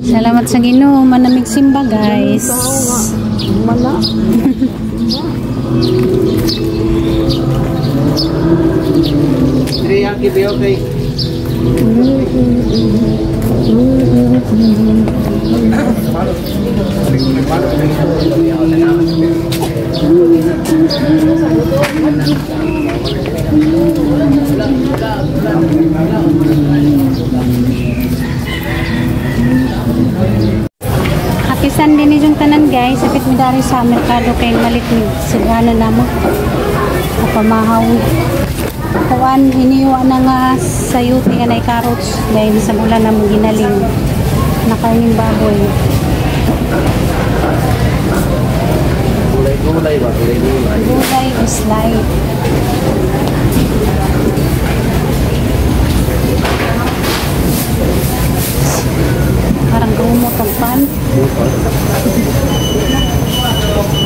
Salamat sa Ginoo, manamig simba, guys. Wala. Diri ang kibiyo kay Happy Sunday ni yung tanan, guys. Sapit mi dari sa merkado kay malit mi sigana namo. Kapamahaw. Kuan hiniwa na nga sayuti nga nay carrots dahil sa ulan na mo ginaling. Nakainin baboy. Gulay-gulay ba? Gulay-gulay. Gulay is life. Parang gumot ang pan.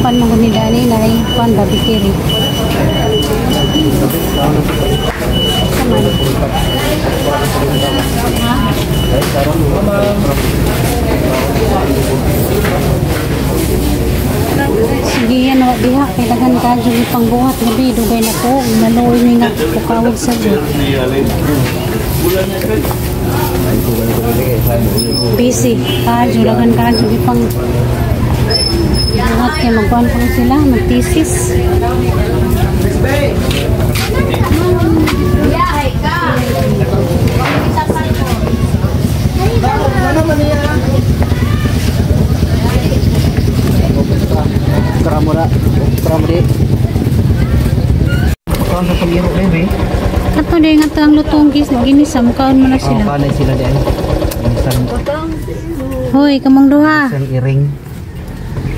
Pan mo ni Dani na ay pan babikiri. Kaman. Ha? Sige yan, wa diha. Kay daghan ka dyan yung pangbuhat. Gabi, dugay na po. Maluoy mi nga pukawag sa dyan. Busy. Kadyo, daghan ka dyan yung pang buhat. Kaya magkuhan pa sila, magtisis. Tramura, di. Pagkaon sa pamiro na yun, eh. Ato di nga ang lutong gis ginisa mukaon mo na Oh, sila. kanay sila di ay. Isang, Hoy, kamong duha. isang iring.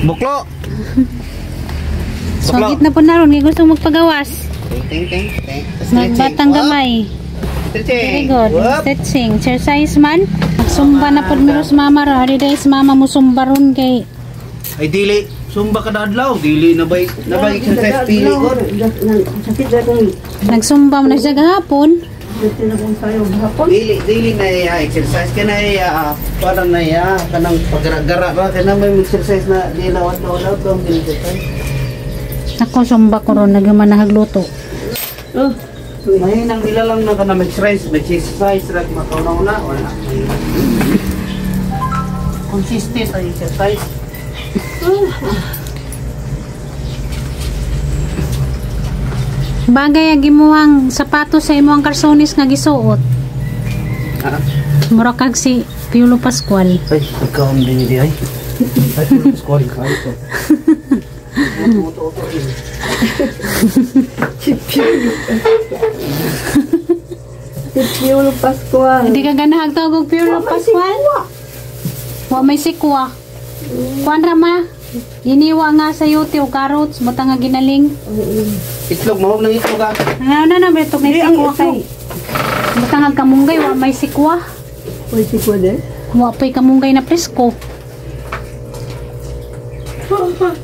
Buklo! Sogit na po na ron kay gusto magpagawas. Ting, ting, ting. Magbatang gamay. Stretching. Very good. Whoop. Stretching. Exercise man. Magsumba na pod miros mama ra. Di dahil si mama mo sumba ron kay Ay, dili. Sumba ka na adlaw. Dili na ba'y, na ba'y exercise pili ko. Sakit na kung nagsumba mo na siya gahapon. dito na kung sayo hapon. Dili, dili na iya exercise ka na iya. Parang na iya. Kanang pagara-gara ra. Kanang may exercise na di na adlaw adlaw to ang exercise. Ako sumba ko ron nagmanahagluto. Oh, Mahinang nila lang na kanang exercise, exercise ra makauna-una wala. Consistent ang exercise. Bagay ang gimuhang sapatos sa imuhang karsonis nga gisuot. Ah. Mura kag si Piolo Pascual. Ay, ikaw ang dinili ay. Ay, Piolo Pascual ka ito. Uto, uto, uto. Si Piolo. Si Piolo Pascual. Hindi ka ganahag tawag og Piolo Pascual? Wa may sikwa. Kuan ra ma. Iniwa nga sa yuti o carrots, bata nga ginaling. Itlog, mahog ng itlog ah. Ano na na beto may Di, ang sikwa kay. Bata nga kamunggay wa may sikwa. Uy, si Kuya. Wa pa'y kamunggay na presko.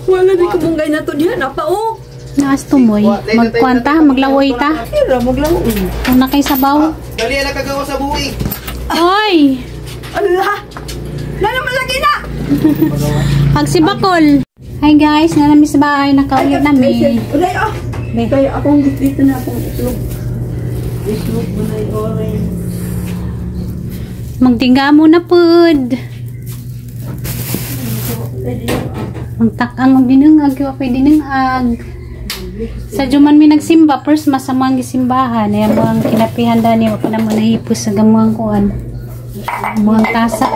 Wala di kamunggay na to diha na pa oh. Naas tumoy. Magkuan ta, maglawoy ta. Tira maglawo. Kung na kay sabaw. Dali na kagawa sa buhi. Oy! Allah. Na naman lagi na. Pagsibakol. Hi guys, nanami sa bahay, nakaulit nami. Ulay ah. Be. Kaya akong dito na akong itlog. Itlog mo na yung orange. Magtingga mo na pud. Magtak-ang og dinungag, wa pay dinungag. Sa Juman mi nagsimba, first masamang gisimbahan. Ayan mo ang kinapihan dani, wa pa na mo nahipos sa gamuang kuan. Muang tasa.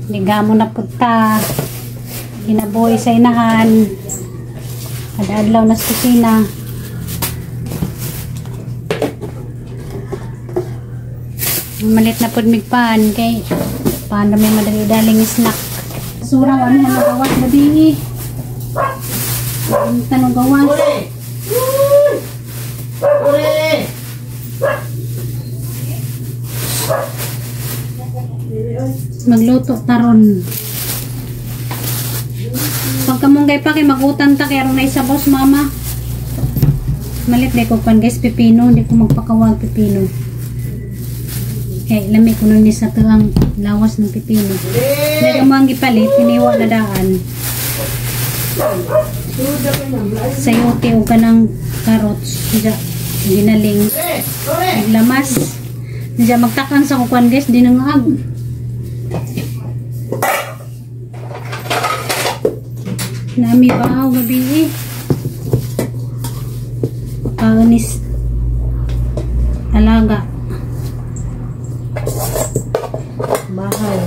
Ligamo na pud ta. Kinabuhi sa inahan. Adadlaw na sa kusina. Malit na pud migpan kay paano may madali-daling snack. Sura wa na magawas gabi. Ang tanong gawas. Uli! Magluto taron. Pagkamunggay pa kay magutan ta kay aron na isa boss mama. Malit di ko pan guys pipino, di ko magpakawag pipino. Kay lami kuno ni sa tuang lawas ng pipino. Dahil ang mga gipalit, hiniwa na daan. Sayote o kanang carrots. Diya, ginaling. Lamas. Diya, magtakan sa kukuan guys, dinangag. Nami bahaw gabi eh. Pagkaanis talaga. Bahaw.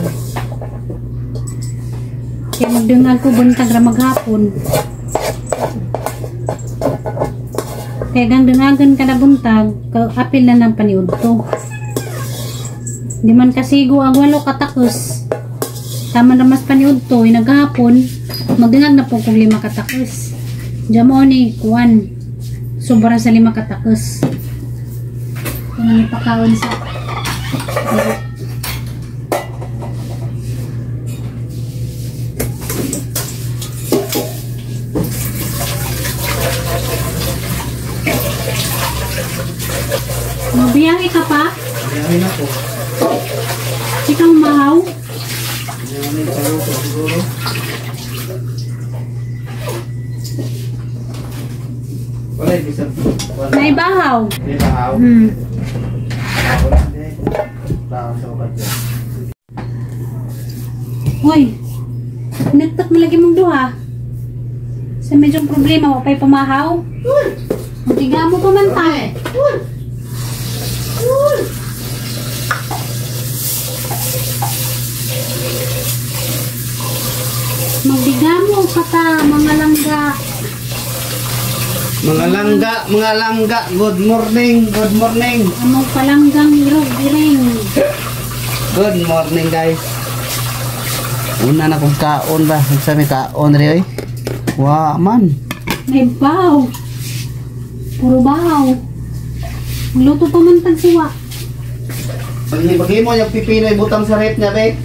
Kaya magdungag ko buntag ra maghapon. Kaya gang dungagan ka na buntag, apil na ng paniud to. Di man kasigo ang 8 katakos. Tama na mas paniud to, inaghapon, magdungag na po kung 5 katakos. Diyan mo ni kuan, sobra sa 5 katakos. Kung ang ipakaon sa mabiyahe ka pa? Biyahe na po. Ikaw mahaw? Biyahe na po siguro. Wala yung isang. Naibahaw. Naibahaw? Hmm. Uy, nagtak mo lagi mong duha. Sa medyong problema, wapay pamahaw. Magtiga mo pamanta. Magdigamo pa ta, mga langga. Mga langga, mga langga, good morning, good morning. Among palanggang irog, iring. Good morning guys. Una na kong kaon ba? Sa may kaon rin oy. Wa man. May baw. Puro baw. Magluto pa man tagsiwa. Pag mo yung pipino ibutang sa rep niya be.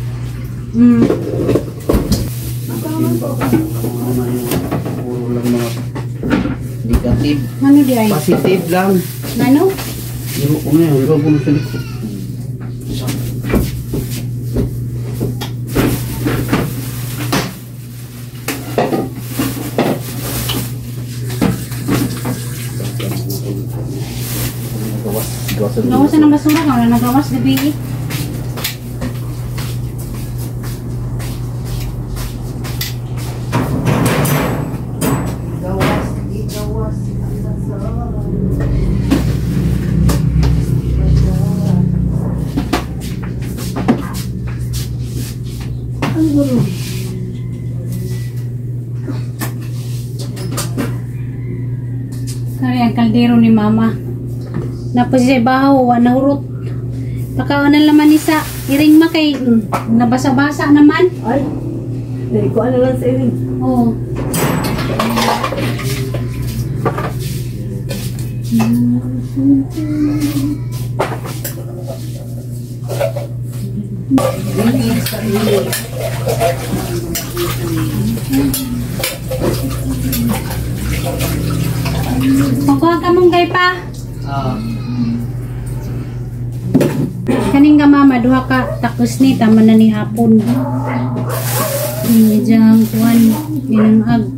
Puro lang mga negative. Ano di ay? Positive lang. Ano? Yung ko na, yung ko sa likod. Gawasan ng basura ka, wala nagawas gabi. Ang gulo. Kaya ang kaldero ni mama. Napos siya bahaw, wa nahurot. Pakaonan laman ni sa iring ma kay nabasa-basa naman. Ay, dali ko ano lang sa iring. Oo. Pagkuha ka mong gay pa. Kaning ka mama, duha ka takos ni tama na ni hapon. Ni diyang kuan ninangag.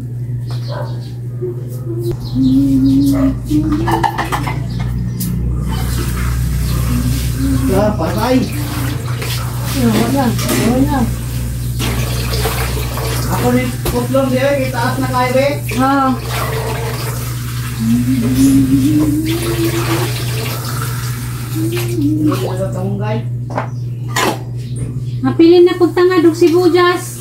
Ah, patay. Wala, wala. Ako ni putlong diya, itaas na kayo be. Oo. Mapilin na pagtangad og sibuyas.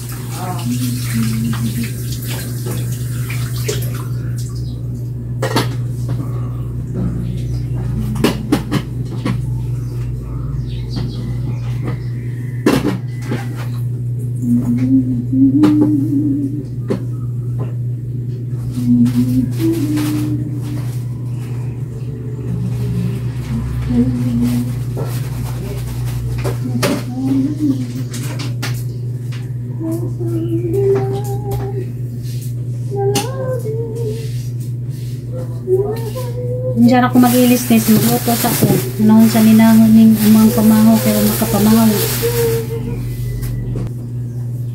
Diyan ako mag-ilis guys, magluto sa ko. Noon sa ninahon ning amang pamahaw pero makapamahaw.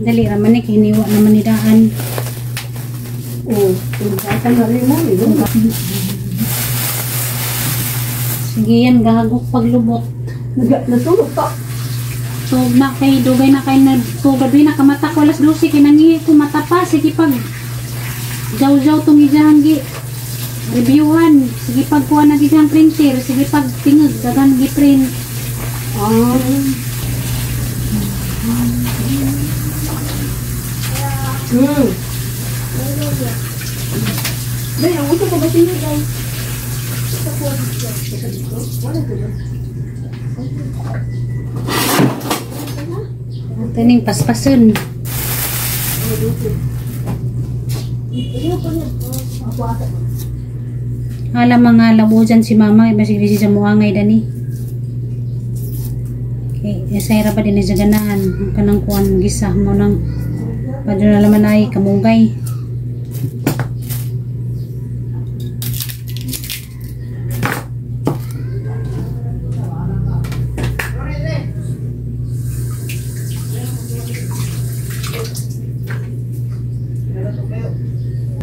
Dali ra man ni hiniwa naman ni daan. Oh, tungkasan na rin mo. Sige yan, gahagok paglubot. Natulog pa. So na kay dugay na kay nagtugad bi nakamata ko alas 12 kay nangihi ko mata pa sige pag jaw-jaw tong ijahan gi reviewhan sige pag kuha na gijang printer sige pag tingog dagan gi print. Ah. Day, ang uso ko ba siya, day? Tining paspason. Hala mga labo dyan si mama, iba sige siya muangay dani. Okay, esayra pa din na siya ganahan. Ang kanang kuan gisa mo nang padyo na laman ay kamugay.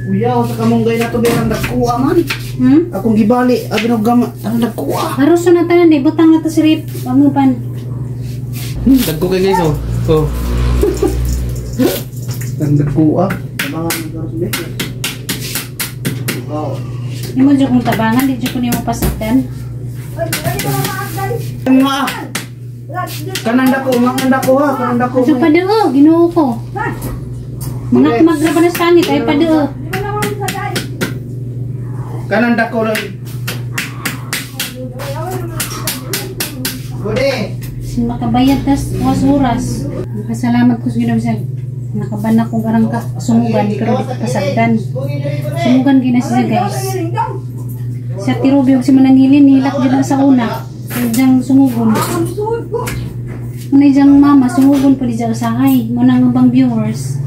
Uyaw sa kamunggay na to ang nagkuha man. Akong gibali, abi no gama, ang nagkuha. Aros na tanan eh, butang na to si Rip. Amo pan. Dagko kay guys oh. Oh. Ang nagkuha. Tabangan ng karos be. Wow. Imo jud kong tabangan, di jud ko nimo pasaktan. Ma. Kanang dako, mga dako ha, kanang dako. Ato pa do, Ginoo ko. Mga magra pa na sa pangit ay pa do. Kanang dako lang. Gode. Sin makabayad tas oras. Pasalamat ko sa Ginoo sa nakaban akong arang ka sumugan pero di ko pasagdan. Sumugan gina siya guys. Sa tirubi og si manangilin nilak jud na sa una. Kay sumugon. Unay diyang mama sumugon po di siya usahay. Mo nang ubang viewers.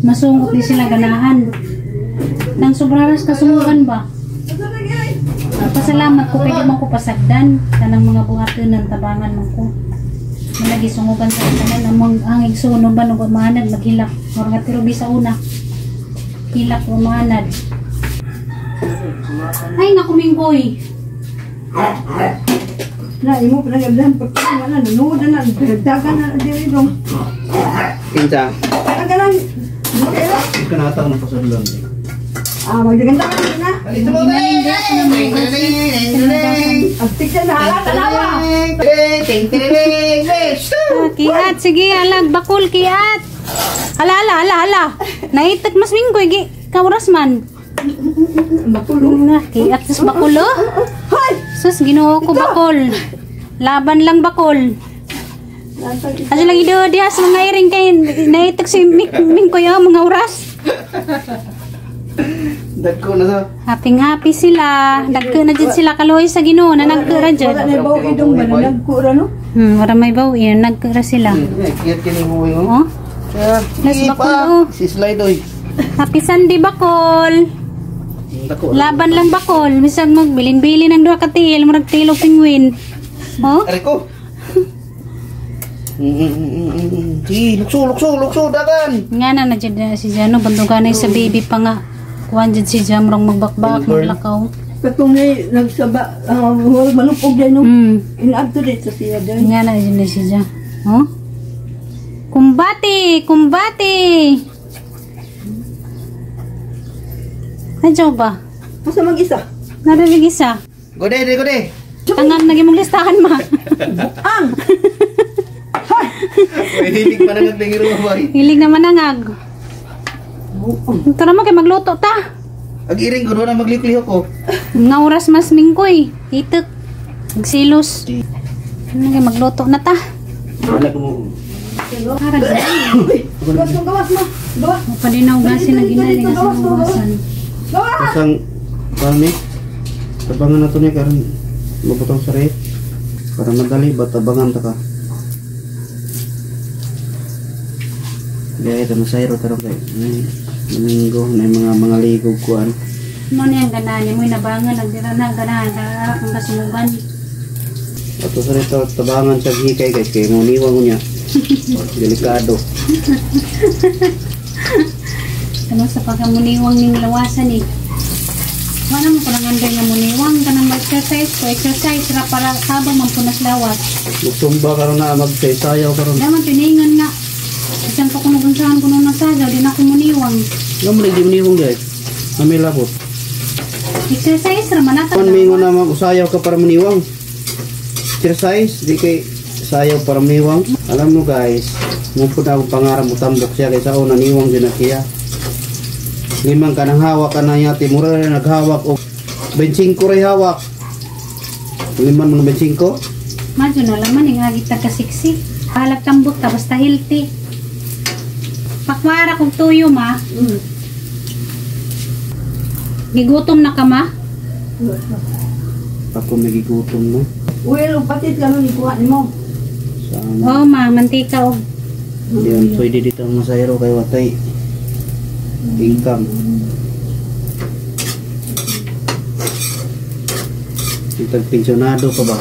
Masungot di sila ganahan. Nang sobraras kasumugan ba? Pasalamat ko kay di man ko pasagdan kanang mga buhaton ng tabangan man ko. Malagi sungugan sa tanan among ang igsuon ba nung umahanad maghilak. Murag tirubi sa una. Hilak umahanad. Ay naku minggoy. Na imo pa nagabdan pagkain na nanood na dagdagan na diri dong. Kinsa? Tagalan. Kanatang na pasudlon. Ah, magdaganda ka na. Kiat, sige, alag, bakul, kiat. Ala, ala, ala, ala. Naitak mas minggoy, gi, kauras man. Bakul. Na, kiat, sus bakul, oh. Sus, Ginoo ko bakul. Laban lang bakul. Aso lagi do, diha sa mga iring kay, naitak si minggoy, oh, mga oras. Dagko na sa. Happy happy sila. Dagko na jud sila kaloy sa Ginoo na nagko ra jud. Wala may baw idong ba nagko ra no? Wala may baw eh, nagko ra sila. Kiyat kini mo oh. Nas bakol oh. Si slide oy. Happy Sunday bakol. Laban lang bakol, bisag magbilin-bilin ang duha ka tiil, murag tilog penguin. Oh? Ari ko. Si lukso lukso lukso dagan. Nga na jud si Jano banduganay sa baby pa nga. Kuan jud si Jam rong magbakbak maglakaw. Katong ni nagsaba malupog day no. Inaadto dito siya day. Nga na jud na si Jam. Oh? Kumbati, kumbati. Adyo ba? Asa mag-isa? Narinig isa. Gode, gode. Tangang naging mong listahan ma. Ang. May hilig pa nangag ng iro ba? Hilig naman nangag. Ito naman kay magluto ta. Ag iring ko na magliklihok ko. Nga oras mas mingkoy. Itek. Magsilos. Ano kay magluto na ta. Wala ko mo. Gawas mo, gawas mo. Gawas. Mapadinaw gasi na ginali nga sa gawasan. Isang kani. Tabangan na to ni karon mabutang sa ref. Para madali ba tabangan ta ka. Gaya ito masayro tarong kay. Domingo na mga ligog kuan. Mo niyang ganahan mo inabangan nagdira na ganahan kang kasumugan. Ato sa rito tabangan sa hikay guys kay mo niwang niya. Delikado. Ano sa pagkamuniwang ning lawasan eh. Wala mo parang anday nga muniwang kanang mag-exercise ko exercise ra para tabang man punas lawas. Mugsumba karon na magsayaw karon. Daman tiningan nga. Bisan pa kuno gunsahan kuno nagsayaw di na ko muniwang. Ngamo lagi muniwang guys. Amay labot. Exercise ra man ata. Kon mingon na mag-usayaw ka para muniwang. Exercise di kay sayaw para muniwang. Alam mo guys, mo pud akong pangarap mo tambok siya kay sa una niwang din na siya. Limang ka nang hawak ka na yati mura na naghawak og 25 ray hawak. Liman mo 25? Madyo na lang man ing agit ta ka sexy. Halap tambok ta basta healthy. Pakwara kog tuyo ma. Gigutom na ka ma? Ako nagigutom na. Well, patit ka nun, ikuha mo. Sana. Oo ma, mantika og Yan, pwede dito ang masayro kay watay. Income. Itag pensyonado pa ba?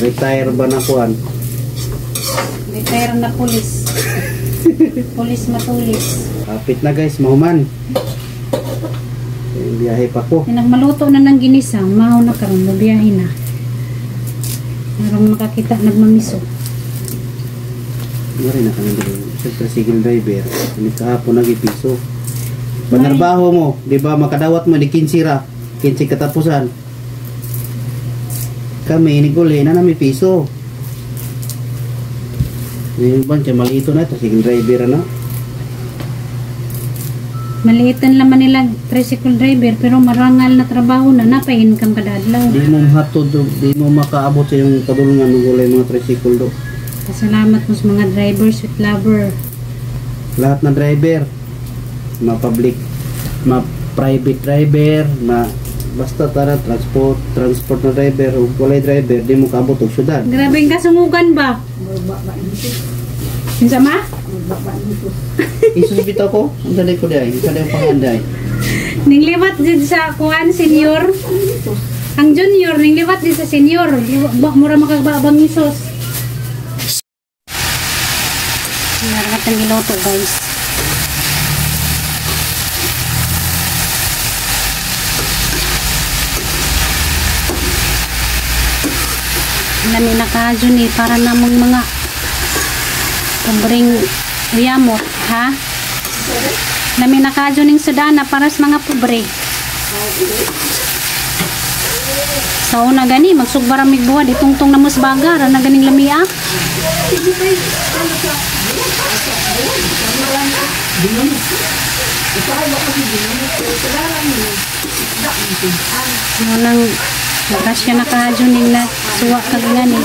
Retire ba na kuan? Retire na pulis. Pulis matulis. Kapit na guys, mahuman. Biyahe pa ko. Nagmaluto na ng ginisa, mahaw na karon, mabiyahe na. Parang makakita nagmamiso. Ano rin na kami dito. Sa tricycle driver, kami kahapon nag-ipiso. Panarbaho mo, di ba makadawat mo ni 15 ra, 15 katapusan. Kami ni na nami piso. Yung ban siya maliito na tricycle driver na. Maliitan laman nila tricycle driver pero marangal na trabaho na napay income kada adlaw. Di mo mahatod, di mo makaabot sa iyong padulungan ng walay mga tricycle do. Pasalamat mo sa mga drivers with lover. Lahat na driver, ma public, ma private driver, ma basta tara transport na driver ug walay driver di mo kaabot og syudad. Grabe ang kasungugan ba? Kinsa ma? Isus bitaw ko, ang dali ko dai, ang dali ang panganday. Ningliwat din sa kuan senior. Ang junior ningliwat din sa senior. Ba mura makagbabang isos. Meron ang giluto guys. Nami nakadyo ni para namang mga pobreng uyamot, ha? Nami nakadyo ning sudana para sa mga pobre. Sa una gani magsugba ra mig buwad itungtong na musbaga ra na ganing lamia. Munang grasya na kaadyo ning na suwa kag ngani.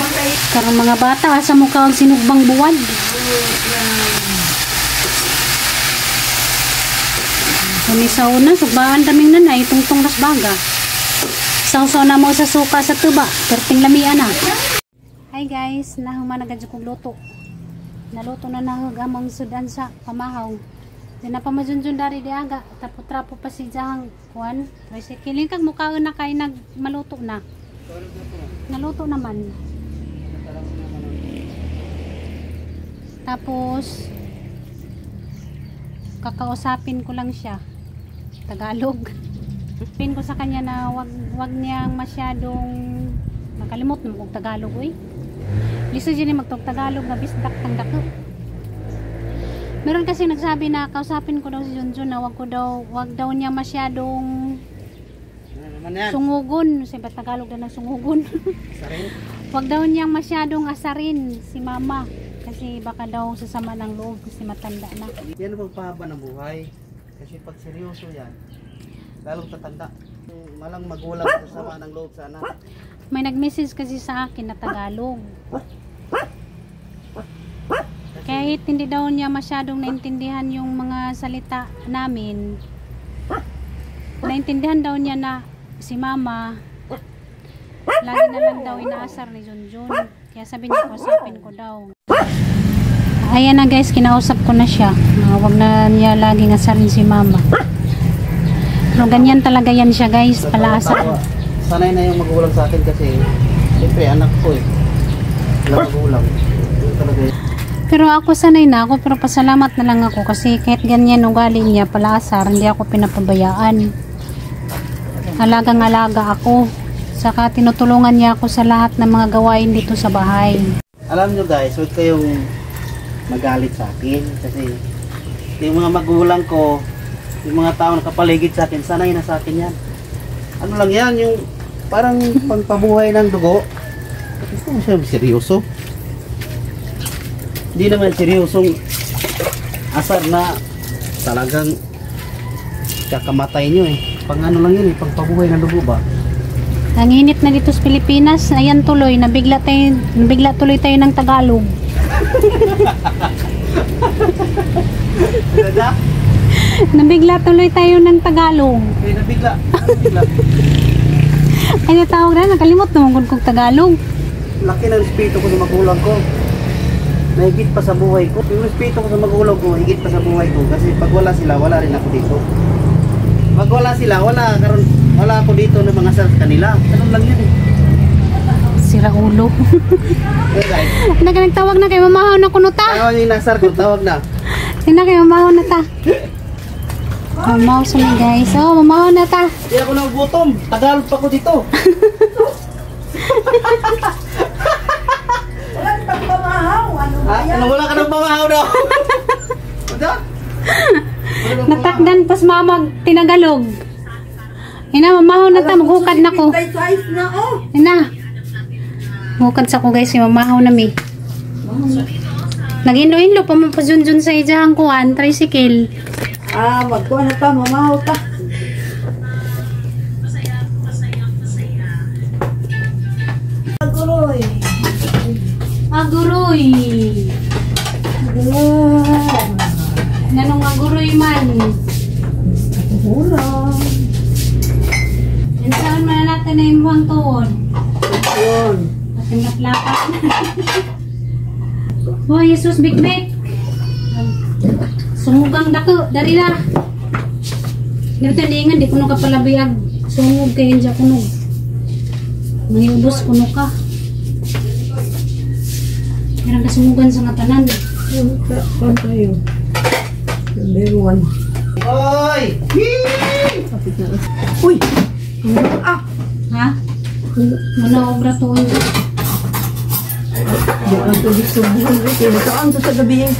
Karong mga bata asa mo ka og sinugbang buwad. Kami sa una sugbaan kaming nanay tungtong ras baga. Sawsaw na mo sa suka sa tuba, perting lamia na. Hi guys, nahuman na gadyo kog luto. Naluto na nahog among sudan sa pamahaw. Di na pa majunjun dari di aga, tapo-trapo pa si jahang kuan. Tricycle kag mukaon na kay nagmaluto na. Naluto naman. Tapos kakausapin ko lang siya. Tagalog. Pin ko sa kanya na wag niyang masyadong makalimot na og Tagalog oy. Lisa dyan yung magtog Tagalog na bisdak tang dako. Meron kasi nagsabi na kausapin ko daw si Junjun na wag daw niya masyadong sungugon. Siyempre Tagalog na ng sungugon. Wag daw niyang masyadong asarin si mama kasi baka daw sasama ng loob kasi matanda na. Yan ang pagpahaba ng buhay. Kasi pag seryoso yan, lalong tatanda. Malang magulang sasama ng loob sa anak. May nag-message kasi sa akin na Tagalog. Kahit hindi daw niya masyadong naintindihan yung mga salita namin, naintindihan daw niya na si mama lagi na lang daw inaasar ni Junjun. Kaya sabi niya, kausapin ko daw. Ayan na guys, kinausap ko na siya. Huwag na niya laging asarin si mama. Pero ganyan talaga yan siya, guys, palaasa. Sanay na yung magulang sa akin kasi siyempre anak ko eh. Wala magulang. Yun talaga yun. Pero ako, sanay na ako, pero pasalamat na lang ako kasi kahit ganyan ugali niya, palaasar, hindi ako pinapabayaan. Alagang-alaga ako. Saka tinutulungan niya ako sa lahat ng mga gawain dito sa bahay. Alam nyo guys, huwag kayong magalit sa akin kasi yung mga magulang ko, yung mga tao nakapaligid sa akin, sanay na sa akin yan. Ano lang yan, yung parang pangpabuhay ng dugo. Hindi ko siya seryoso. Hindi naman seryosong asar na talagang kakamatay nyo eh. Pang ano lang yun eh, pangpabuhay ng dugo ba? Ang init na dito sa Pilipinas, ayan tuloy, nabigla tuloy tayo ng Tagalog. Dada? Nabigla tuloy tayo ng Tagalog. Ay, nabigla. Nabigla. Ay, natawag na, nakalimot na kong Tagalog. Laki ng respeto ko sa magulang ko. Nahigit pa sa buhay ko. Yung respeto ko sa magulang ko, higit pa sa buhay ko. Kasi pag wala sila, wala rin ako dito. Pag wala sila, wala, karon, wala ako dito ng mga sa kanila. Ganun lang yun eh. Sira ulo. Kaya guys, Nagtawag na kay mamahaw na kuno ta. tawag yung nasar ko, tawag na. Sina kay mamahaw na ta. Mamahaw sa mga guys. Oh, mamahaw na ta. Hindi ako nagugutom. Tagalog pa ko dito. Wala kang pamahaw. Ano ba Ha? yan? Ano, wala ka ng pamahaw daw? Ano? Natakdan pas mamag tinagalog. Ina, mamahaw na ta. Maghukad na ko. Size na oh. Ina. Hukad sa ko guys. Yung mamahaw na mi. Nag-inlo-inlo pa mo pa jun sa ijahang kuan, tricycle. Ah, magkuha na ta, mamahaw ta. Aguroy. Aguroy. Nanong aguroy man. Mura. Saan man natin na yung buwang tuon? Yun. Ating laplapan. Oh, Jesus, big big. Sumugang dako, dari na. Di ba ingan, di kuno ka palabiyag. Sungog kayo dyan kuno. Mangiubos kuno ka. Meron ka sungugan sa nga tanan. Kung tayo. Number 1. Oy! Kapit na. Uy! Ah! Ha? Muna obra tuon. Di ka tubig subuhan. Kaya kaan to sa gabi eh.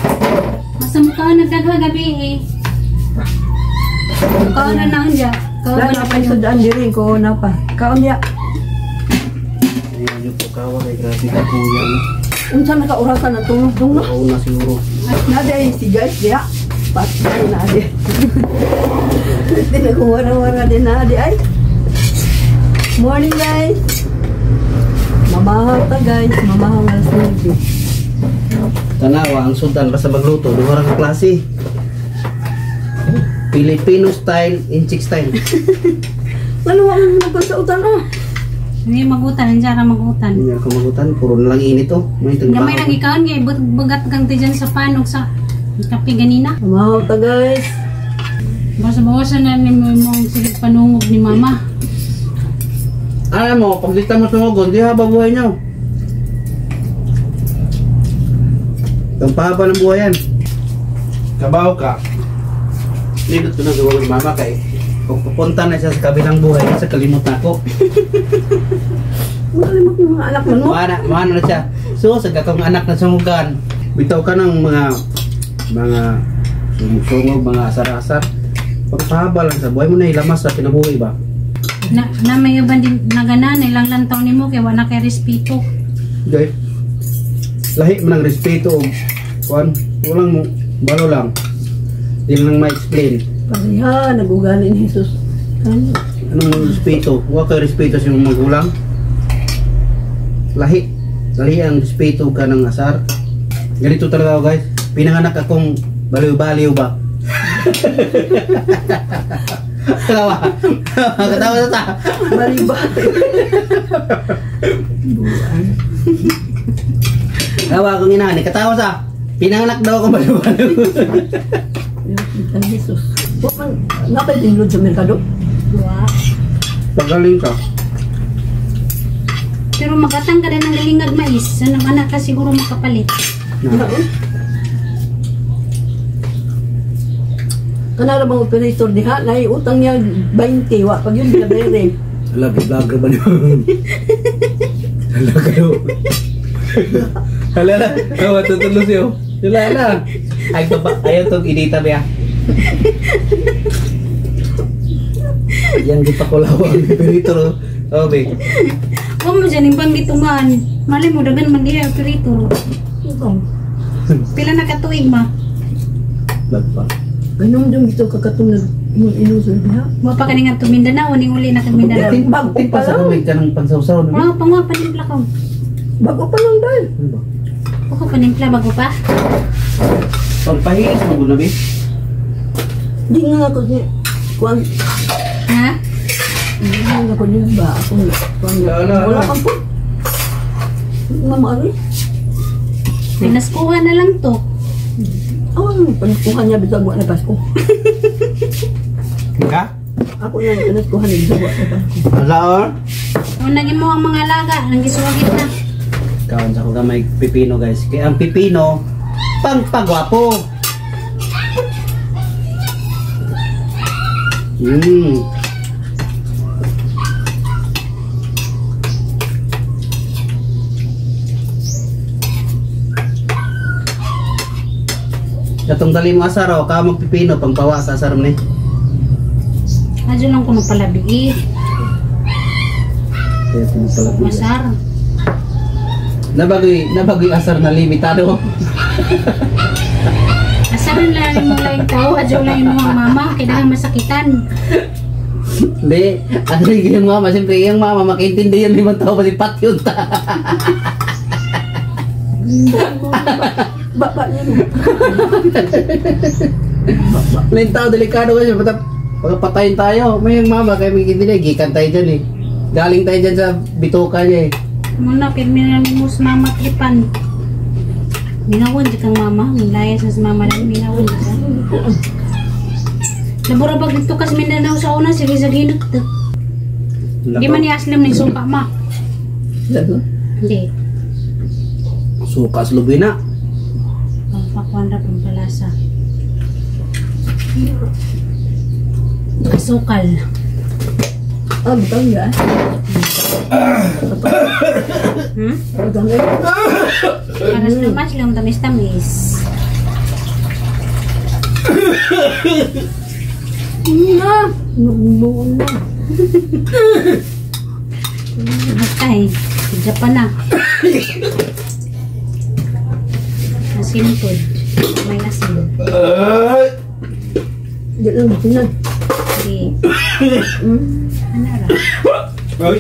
Basta mukha na dagha gabi eh. Mukha na na dyan. Wala na pa yung sudaan diri ko na pa. Kaon ya. Ayan yung pukawa kay grabe ka kuya. Unsa na ka orasan na tulog dong no? Oo na siguro. Na di si guys diya. Patay na di. Di na wara-wara din na di ay. Morning guys. Mamahaw ta guys, mamahaw alas 9. Tanawa ang sudan basta magluto, duha ra ka klase. Filipino style, Inchik style. Ano ang nagpasautan ah? Hindi magutan, nandiyan ka magutan. Hindi ako magutan, puro na lang init oh. May Gamay lang ikaon nga bugat kang ti dyan sa panog sa kape ganina. Mamahaw ta guys. Basta bawasan na ni mo mong sige panungog ni mama. Alam mo, pag di ka masungogon, di haba buhay nyo. Ang pahaba ng buhay yan. Kabaw ka. Nindot ko na gawa ni mama kay kung pupunta na siya sa kabilang buhay, sa kalimot na ako. Malimot ng mga anak mo no? Maana na siya. So, sa katong anak na sungugan, bitaw ka ng mga sungog, mga asar-asar. Pagpahaba lang sa buhay mo na ilamas sa kinabuhi ba? Na may uban din nagana ilang lantaw nimo kay wala kay respeto. Okay. Lahi man ang respeto og kuan, walang mo balo lang. Di lang ma-explain. Pareha, nag-ugali ni Jesus. Ano? Anong respeto? Wa kay respeto sa imong magulang. Lahi. Lahi ang respeto ka ng asar. Ganito talaga ako guys. Pinanganak akong baliw-baliw ba? Katawa. Katawa sa ta. Baliba. Katawa akong inahan. Katawa sa. Pinanganak daw ako baliw-baliw. Ang Jesus. Wa man napay dinlod sa merkado. Pagaling ka. Pero magatang ka rin ng galingag mais. Ano anak ka siguro makapalit. Na. Kanara bang operator diha nay utang niya 20 wa pag yun binabere. Hala, vlogger ba niyo? Hala kayo. Hala na. Oh, matutulo siyo. Hala na. Ay, baba. Ayaw tong inita ba? Yan, di pa ko lawang operator. Oh, be. Huwag mo dyan yung panggitungan. Mali mo, dagan man diha operator. Pila na katuig ma? Bagpa. Ganun dong ito kakatong nag yung inusul diha. Mo pa kani nga Mindanao, ning uli na kag Mindanao. Bago Tin pa pa sa lang. kamay ka ng pansawsaw. No? Mga pango panimpla ko. Bago pa lang dahil. Ano ba? Ako panimpla bago pa. Pagpahis mo na, be. Di nga ako ni kuan. Ha? Di nga ako ni ba ako kuan. Wala, Wala wala. kang po. Mama ari. Pinaskuhan na lang to. Awan panaskuhan niya bisag wa na Pasko. Ha? Ako na panaskuhan niya bisag wa na Pasko. Wala, or? Unagin mo ang mga alaga, nang gisuwagit na. Kaon sa ko gamay pipino, guys. Kaya ang pipino, pangpagwapo. Mm. Katong dali mo asar oh, ka magpipino pangpawa sa asar ni. Adyo lang kuno palabi eh. Kaya pinapalabi. Masar. Nabagoy asar na limitado. Asar na lang mo lang tao, adyo lang yung mga mama, kailangan masakitan. Hindi, ano yung mama, siyempre yung mama makaintindi yan limang tao pati patyon ta. Baba niya. No. Limang tao, delikado kasi, baka patayin tayo. May yung mama, kaya may intindi, gikan tayo dyan eh. Galing tayo dyan sa bituka niya eh. Muna, pirmi na mo sa mama tripan. Minawon di kang mama, minlaya sa mama lang, minawon di ka. Labura bag dito kas Mindanao sa una, sige sa ginot. Di man ni Aslam ni suka ma. Hindi. Suka sa lubina. Pampakuan ra pampalasa. Asukal. Ah, butang ya. Hmm? Butang ya. Para sa mas lang tamis-tamis. Na. Nagbuong na. Okay. Japan na. Asin po. May asin. Di lang sinan. Di. Ano ra? Ay.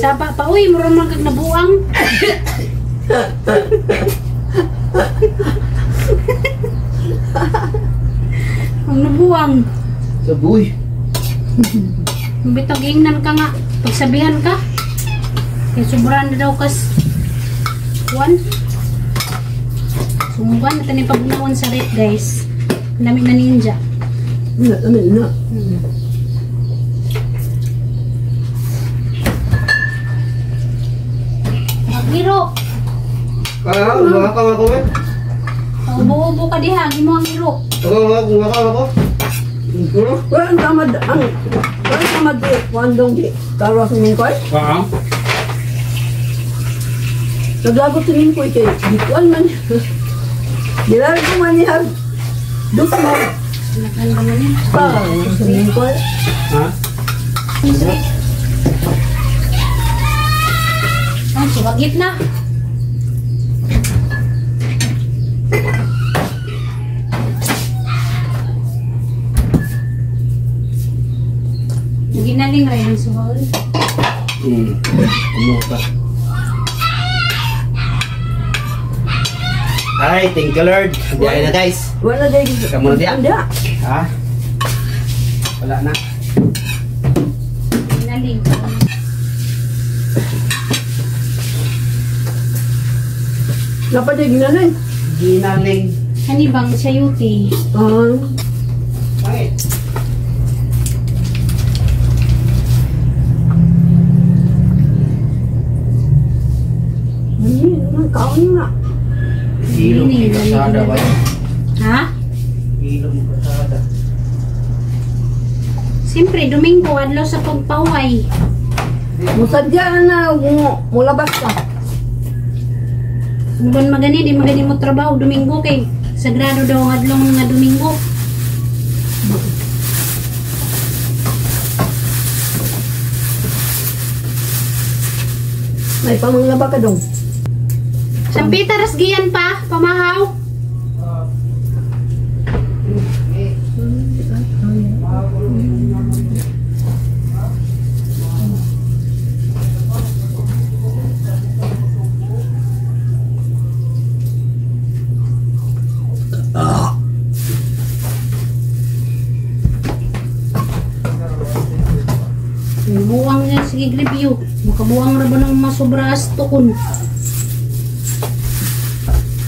Saba pa uy, mura man kag nabuang. Ang nabuang. Sabuy. Bitog ingnan ka nga. Pagsabihan ka. Kaya sobrang na daw kas kuan. Sumugan na tanin pagnawan sa rep guys. Ang dami na ninja. Na, na, na. Magliro. Ah, waka ako eh. Ubo-ubo ka diha, gimo ang iro. Ako, waka ako. Wala ang tamad ang wala ang tamad di wandong di taro sa mingkoy. Ah. Naglagot si mingkoy kay di kuan man. Dilar ko man niya. Dusmo Nakan ba man yun? pa sa mingkoy. Ha? Ang suwagit na. Ginaling rin ang suwag. Kumuha. Ay, thank you Lord. Diyan na guys. Wala day. Kamu na diya? Diya. Ha? Wala na. Ginaling. Napa day ginaling. Ginaling. Kani bang sayuti? Ah. Ano na, kaon na. Ilong Ini, kasada ba yun? Ha? Ilong kasada. Siyempre, Domingo, adlaw sa pagpaway. Musadya na, mulabas ka. Kung magani, di magani mo trabaho, Domingo kay sagrado daw ang adlaw nga Domingo. May pamanglaba ka dong. Sampita rasgian pa, pamahaw. Buwang niya, sige review. Makabuang ra ba ng masobra tukon?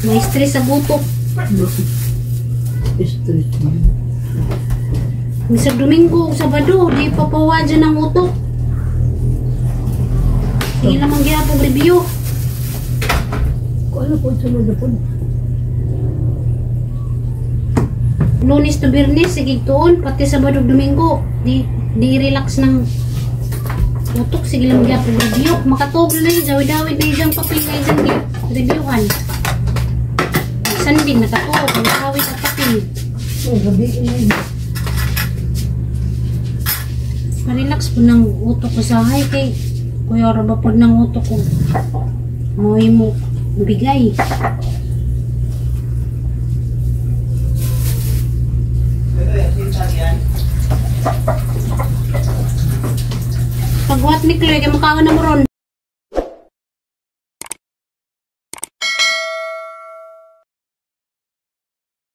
May stress sa gutok. Stress mo. Sa Domingo ug Sabado, di pa pawa dyan ang utok. Sige lamang gyapon review. Kung ano po sunod na po. Lunes to Biyernes, sige tuon, pati Sabado ug Domingo, di di relax ng utok, sige lang gyapon review. Makatog na yun, dawid-dawid na yung papel na yung reviewhan. Sunday, nakatuog, nakawit at papel. Oh, gabi na. Marelax po ng utok ko sa hay kay kuya ra ba po ng utok ko. Moy mo bigay. Pagwat ni Chloe kay makaon na mo ron.